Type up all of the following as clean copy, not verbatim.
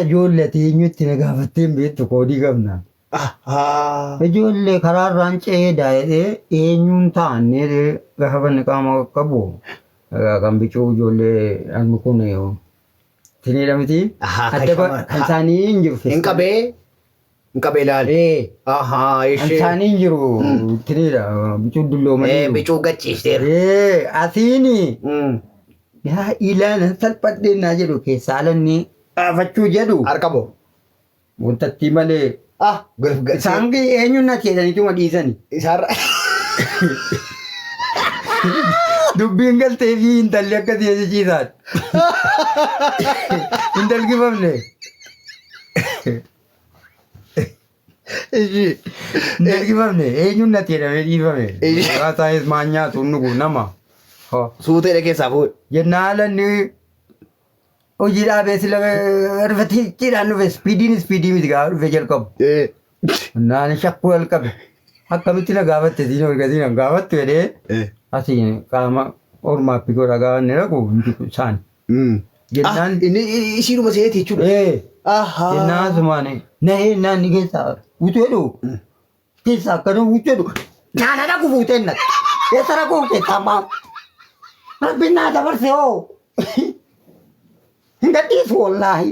Ijoollee ati eenyutti na gaafattee hin beektu koodii qabna. Ahaa. Ijoollee karaarraan ce'ee daa'ee eenyuun taa'annee gaafa banni qaama qabu kan bicuu ijoollee amma kun tiniidha miti. Ahaa, kan Adda kan isaanii hin jiru. Hin qabee hin qabee ilaali. Ee, Ahaa kan ishee. isaanii hin jiru tiniidha bicuu dulloomanii. Ee bicuu gachiisteera. Ee, asiini yaa ilaalan salphadhee naa jedhu keessaa alanni dhaafachuu jedhu Harka boo. wantattii malee Ah isaan eenyuun na jedhaniituma dhiisani. Isaarra. Dubbiin galtee fi intalli akkasii achi ciisaat. Hin dalgifamne. Ishii. Hin dalgifamne eenyuun natti jedhamee dhiifame. Ishii. Maqaa isaanis maan nyaatu nugu nama. Ho. Suuteedha keessaa fuudhe. Jennaan alanni hojii dhaabee sila rifachiidhaan dhufe ispiidiin ispiidii miti gaafa dhufe jalqabu. Ee. Naan shakkuu jalqabe. Akkamitti na gaafatte siin ol gasiin na gaafattu jedhee Ee. asiin qaama ormaatti godha gaafa inni dhaqu hin jiru isaan. Jennaan Ah, inni ishiinuma seeti jechuudha. ee Ahaa. jennaan asumaan nahee naan ni keessaa utuu jedhu keessaa akkana utuu jedhu naana dhaqu fuutee naqe. Eessa dhaqu keessaa maa rabbiin naa dabarse hoo hin gadhiisu wallaahi.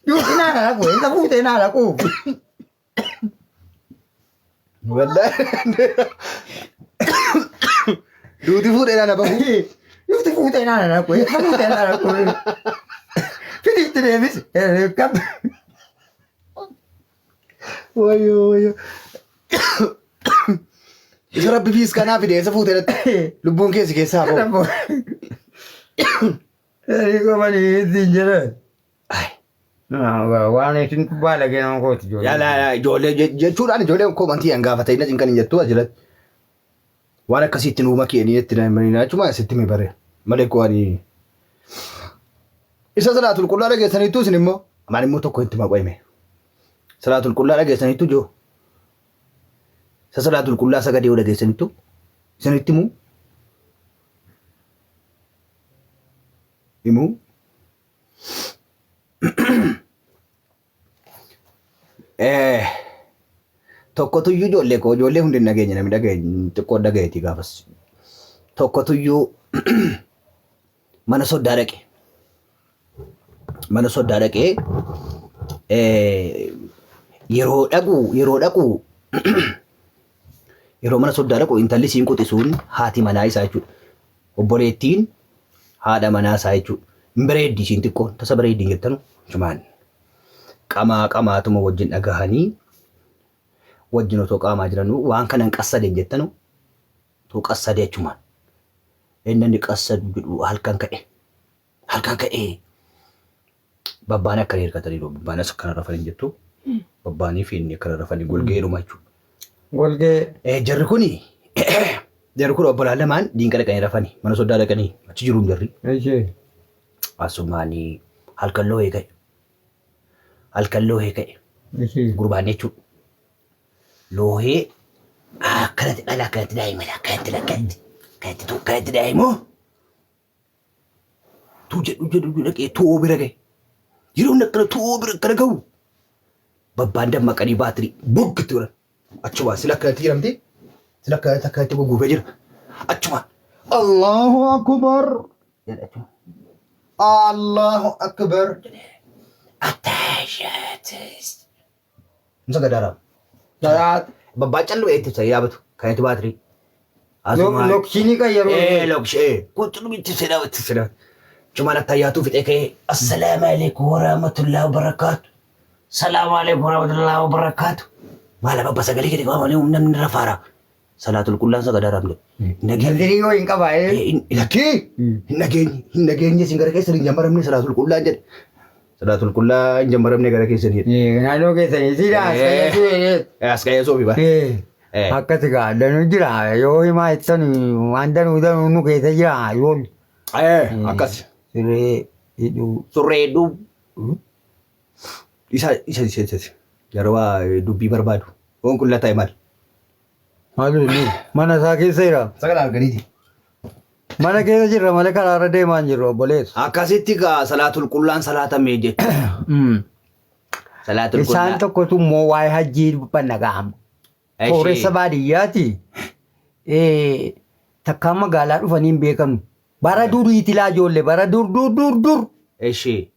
Duuti naa dhaqu eessa fuutee naa dhaqu. Wallaahi. Duuti fuudhee na bahu. Duuti fuutee naa dhaqu eessa fuutee naa dhaqu. Filiitti deebisi. Kam. Wayyoo wayyoo. Isa rabbi fiis kanaa fide eessa fuutee dhaqxe? Lubbuun keessi keessaa bahu. Komanii ittiin jedhan. Ay. Waan isin baalagee nama kooti ijoollee. Yaa laa laa ijoollee jechuudhaan ijoolleen koomantii an gaafata inni kan hin jettu asirratti. Waan akkasiitti nuu makii inni itti namni achuma asitti mi bare malee koo ani isa salaatul qullaa dhageessaniittu isin immoo amaan immoo tokko itti maqoime salaatul qullaa dhageessaniittu joo isa salaatul qullaa sagadee yoo dhageessaniittu isinitti himuu himuu Tokkotuyyuu ijoollee koo ijoollee hundi hin dhageenye namni dhageenye xiqqoo dhagayeeti gaafas. Tokkotuyyuu mana soddaa dhaqe. Mana soddaa dhaqee yeroo dhaqu yeroo dhaqu yeroo mana soddaa dhaqu intalli siin quxisuun haati manaa isaa jechuudha. Obboleettiin haadha manaa isaa jechuudha. Hin bareeddi isiin xiqqoon tasa bareeddi hin jettanu jumaan. Qamaa qamaatuma wajjin dhagahanii wajjin otoo qaamaa jiranuu waan kana hin qassade hin jettanu otoo qassade achumaan. Inni inni qassadu jedhu halkan ka'e. Halkan ka'ee babbaan akkana hirkataniiru. Babbaanis akkana rafan hin jettu. Babbaanii fi inni akkana rafanii golgeedhuma jechuudha. Golgee. Jarri kuni jarri kun obbolaan lamaan diinqa dhaqanii rafanii mana soddaa dhaqanii achi jiruun jarri. Ishee. Asumaanii halkan loohee ka'e. Halkan loohee ka'e. Ishee. Gurbaan jechuudha. Loohee akkanatti dhala akkanatti daa'ima akkanatti akkanatti akkanatti akkanatti daa'imoo. Tuu jedhu jedhu dhaqee tu'oo bira gahe. Yeroo inni akkana tu'oo bira akkana gahu babbaan dammaqanii baatirii bugg itti godhan. Achumaan sila akkanatti jedhamti. Sila akkanatti akkanatti gugguufee jira. Achumaan Allahu Akbar jedhe achumaan. Allahu Akbar jedhe. Attaashaatis. Hin sagadaaraam. Salaat. Babbaan callu eetti ibsa yaabatu. Kan itti baatirii. Lokshinii qayyaruu. Ee lokshee. Kuttu itti sedhaa itti sedhaa. Cumaan attayyaatu fixee ka'ee. Assalaamu alaikum warahmatullahi wabarakaatu. Salaamu alaikum warahmatullahi wabarakaatu. Maala babba sagalee gadi qabaa malee namni rafaara. Salaatul qullaan sagadaaraam jedhe. Nageenyi. Nazirii yoo hin qabaa ee. Lakkii hin dhageenye hin dhageenye isin gara keessan hin jammaramne salaatul qullaan jedhe. Salaatul qullaa hin jammaramne gara keessan jedhe. Naannoo keessanii siidha as qayyasuu jedhee. As qayyasuu fi bara. Akkas egaa danuu jira yoo himaa ittan waan danuu danuu nu keessa jira yoo. Akkas. Siree hidhuu. Surree hidhuu. Isa isa isa isa yeroo dubbii barbaadu. Waan qullaa ta'e maal? Maal inni mana isaa keessa jira. Sagalee arganiiti. Mana keessa jirra malee karaarra deemaa hin jirru obboleessa. Akkasitti gaa salaatul qullaan salaatamee jechuudha. Salaatul Isaan qullaa. tokkotu immoo waa'ee hajjii dubbanna gaama. Sooressa baadiyyaati. Takkaa magaalaa dhufanii hin beekanu. Bara duriiti laa ijoollee bara dur dur dur dur. Ishee.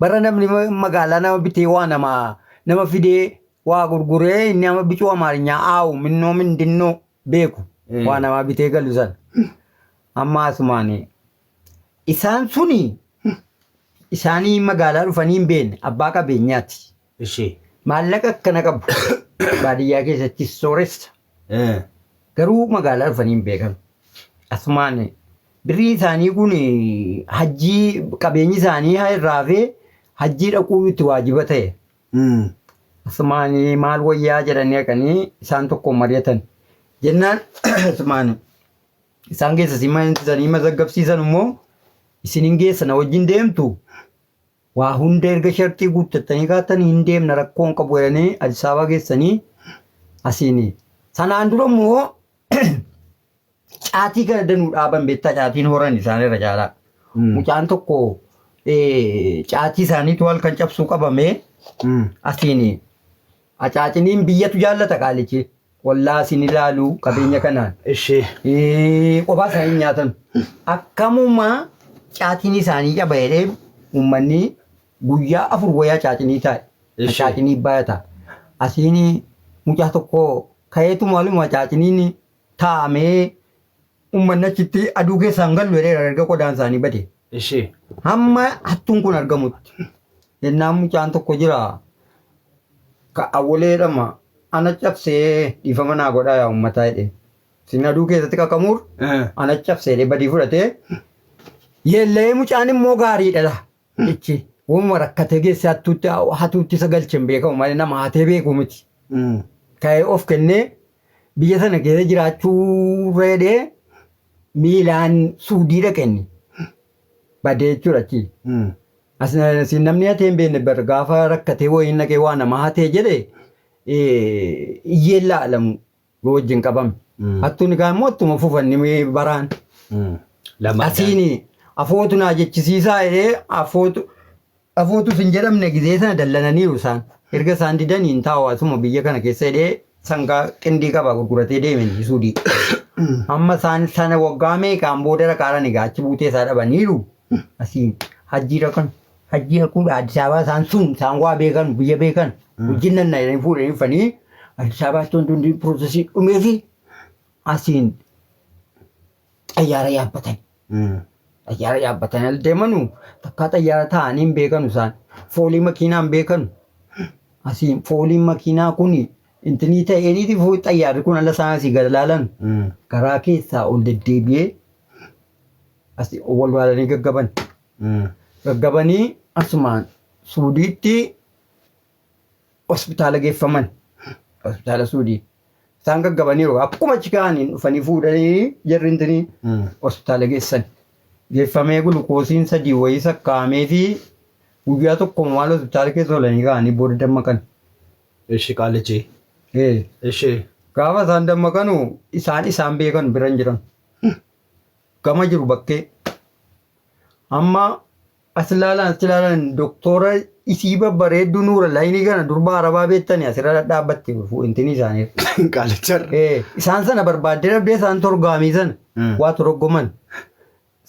Bara namni magaalaa nama bitee waa nama nama fidee waa gurguree inni nama bicuu Amaarinyaa aawu minnoo mindinnoo beeku waa namaa bitee galu sana. Amma asumaani isaan suni isaanii magaalaa dhufanii hin beekne abbaa qabeenyaati. Ishee. Maallaqa akkana qabu baadiyyaa keessatti sooressa. Garuu magaalaa dhufanii hin beekan. Asumaan birrii isaanii kun hajjii qabeenyi isaanii irraa hafee hajjii dhaquu itti waajiba ta'e. Asumaan maal wayyaa jedhanii dhaqanii isaan tokkoon mari'atan. Jennaan asumaan isaan keessa isanii mazaggabsiisan immoo isin hin geessa na wajjin deemtu waa hunda erga sharxii guuttattanii kaatanii hin deemna rakkoon qabu jedhanii Addis Ababaa geessanii asiin. Sanaan dura immoo caatii kana danuu dhaaban beektaa caatiin horan isaan irra caalaa. Mucaan tokko caatii isaaniitu halkan cabsuu qabamee asiin acaaciniin biyyatu jaallata qaalichi. Wallaa isin ilaalu qabeenya kanaan. Ishee. Kophaa isaanii hin nyaatan. Akkamuma caatiin isaanii caba jedhee uummanni guyyaa 4 wayaa caacinii taa'e. Ishee. Caacinii baay'ata. Asiin mucaa tokko ka'eetu maaluma caaciniin taa'amee uummanni achitti aduu keessaan gallu jedheera erga qodaan isaanii bade. Ishee. Hamma hattuun kun argamutti. Jennaan mucaan tokko jira. Ka awwalee jedhama. Ana cabsee dhiifama naa godhaa yaa uummataa jedhee. Isin aduu keessatti qaqamuur ana cabsee jedhee badii fudhatee. Yeellee mucaan immoo gaariidha laa. Ichi wamuma rakkatee geesse hattuutti hatuutti isa galche hin beekamu malee nama hatee beeku miti. Ka'ee of kennee biyya sana keessa jiraachuu reedhee miilaan suudii dhaqe inni. Badee jechuudha achi. Asiin namni hatee hin beekne bar gaafa rakkatee wayiin dhaqee waa nama hatee jedhe iyyeen laalamu yoo wajjin qabame. Hattuun kaan immoo ittuma fufanni baraan. Asiin afootu naa jechisiisaa jedhee afootu afootu sin jedhamne gizee sana dallananiiru isaan. Erga isaan didanii hin taa'u asuma biyya kana keessa jedhee sangaa qindii qaba gurguratee deeme inni suudii. Amma isaan sana waggaa meeqaan booda raqaaran egaa achi buutee isaa dhabaniiru. Asiin hajjii dhaqan hajjii dhaquudha Addis Ababaa isaan sun isaan waa beekan biyya beekan wajjin nanna jedhanii fuudhanii dhufanii Addis Ababaatti wanti hundi piroosesii dhumee fi asiin xayyaara yaabbatan. Xayyaara yaabbatanii al deemanu takkaa xayyaara taa'anii hin beekanu isaan. Foolii makiinaa hin beekanu. Asiin fooliin makiinaa kun intinii ta'eeniiti xayyaarri kun ala isaan asii gad ilaalan karaa keessaa ol deddeebi'ee asii wal waalanii gaggaban. Gaggabanii asumaan Suudiitti hospitaala geeffaman. Hospitaala Suudii. Isaan gaggabaniiru. Akkuma achi ka'aniin dhufanii fuudhanii jarri intinii hospitaala geessan. Geeffamee gulukoosiin 3 wayii sakkaa'amee fi guyyaa tokko maal hospitaala keessa oolanii ka'anii booda dammaqan. Ishi qaalichi. Ee. Ishi. Gaafa isaan dammaqanu isaan isaan beekan bira hin jiran. Gama jiru bakkee. Amma as ilaalan as ilaalan doktora isii babbareedduu nuura laayinii kana durba arabaa beektani asirra dhadhaabbatti intini isaanii. Qaalicharra. Isaan sana barbaaddee dhabdee isaan torgaamii sana waa torgoman.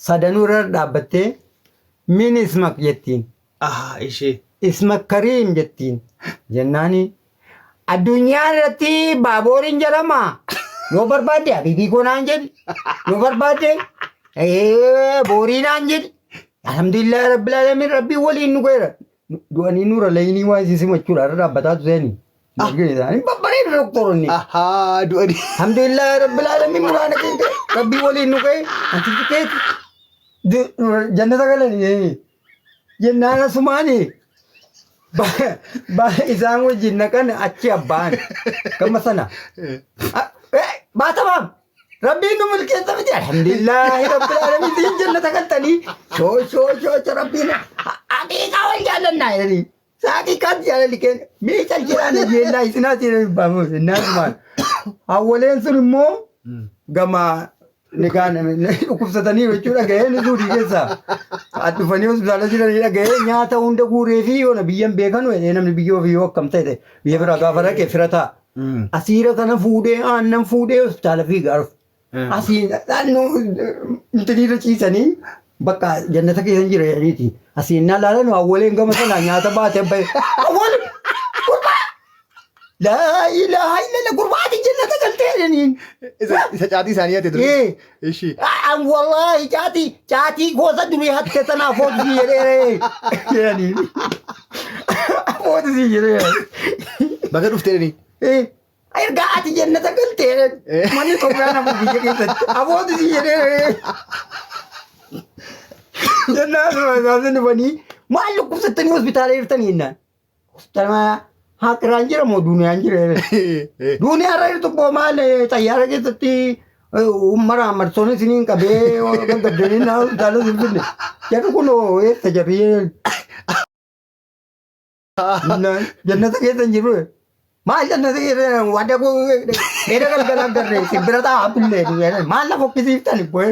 Sadanuu irra dhaabbattee min ismak jettiin. Ah ishee. Ismak kariim jettiin. Jennaani addunyaa irratti baabooriin jedhama. Yoo barbaadde habiibii koo naan jedhi. Yoo barbaadde boorii naan jedhi. Alhamdulillah rabbil alamin rabbii waliin nu gaheera. Du'anii nuura layinii waa isin simachuudha irra dhaabbataa tureni. Isaanii babbareedu doktoronni. Ahaa du'anii. Alhamdulillah rabbil alamin muraana keenya rabbii waliin nu gahe. Anti keeti. Jannata galanii. Jennaan asumaani isaan wajjin naqan achi abbaan gama sana. Baatamaam rabbiin nu milkeessa miti alhamdulillahi rabbil alamin siin jannata galtanii shoo shoo shoo shoo rabbiin haqiiqaa wal jaallannaa jedhanii saaqiiqaan jaalalli keenya mee cal jedhaan yeellaa isinaa seenaa dubbaamu jennaan asumaan. Awwaleen sun immoo gama Inni kaan dhukkubsatanii jechuudha gahee inni suudii keessaa. As dhufanii hospitaala jiranii dhagahee nyaata hunda guuree fi yoona biyyan beekanu jedhee namni biyya ofii yoo akkam ta'e biyya biraa gaafa dhaqe fira ta'a. Asiira kana fuudhee aannan fuudhee hospitaala fiigaa dhufe. Asiin naannoo intiniirra ciisanii bakka jannata keessa hin jira jedhaniiti. Asiin naa laalan awwaleen gama sanaa nyaata baatee bahe. Awwal! Gurbaa! Laa ilaaha illallah gurbaati jannata galtee jedhaniin. Isa caatii isaanii hate ture. Ee. Ishi. An wallaahi caatii caatii gosa durii hatte sana afootu si jedhee jedhaniin. Afootu si jedhee. Baga dhuftee jedhanii. Ee. Erga ati jannata galtee manni Itoophiyaa nama biyya keessatti afootu si jedhee. Jennaan isaan dhufanii maal dhukkubsattanii hospitaala jirtanii jennaan. Hospitaala haaqiraan jira moo duuniyaan jira jedhe. Duuniyaa irra jirtu boo maal xayyaara keessatti ummara marsoon isiniin qabee gaggabdanii naa hospitaala isin finne. Jarri kun eessa jarri jannata keessa hin jiru. Maal jannata keessa wanta dheeda galgala agarre simbira taa'aa billee maal lafa fokkisiiftan boo.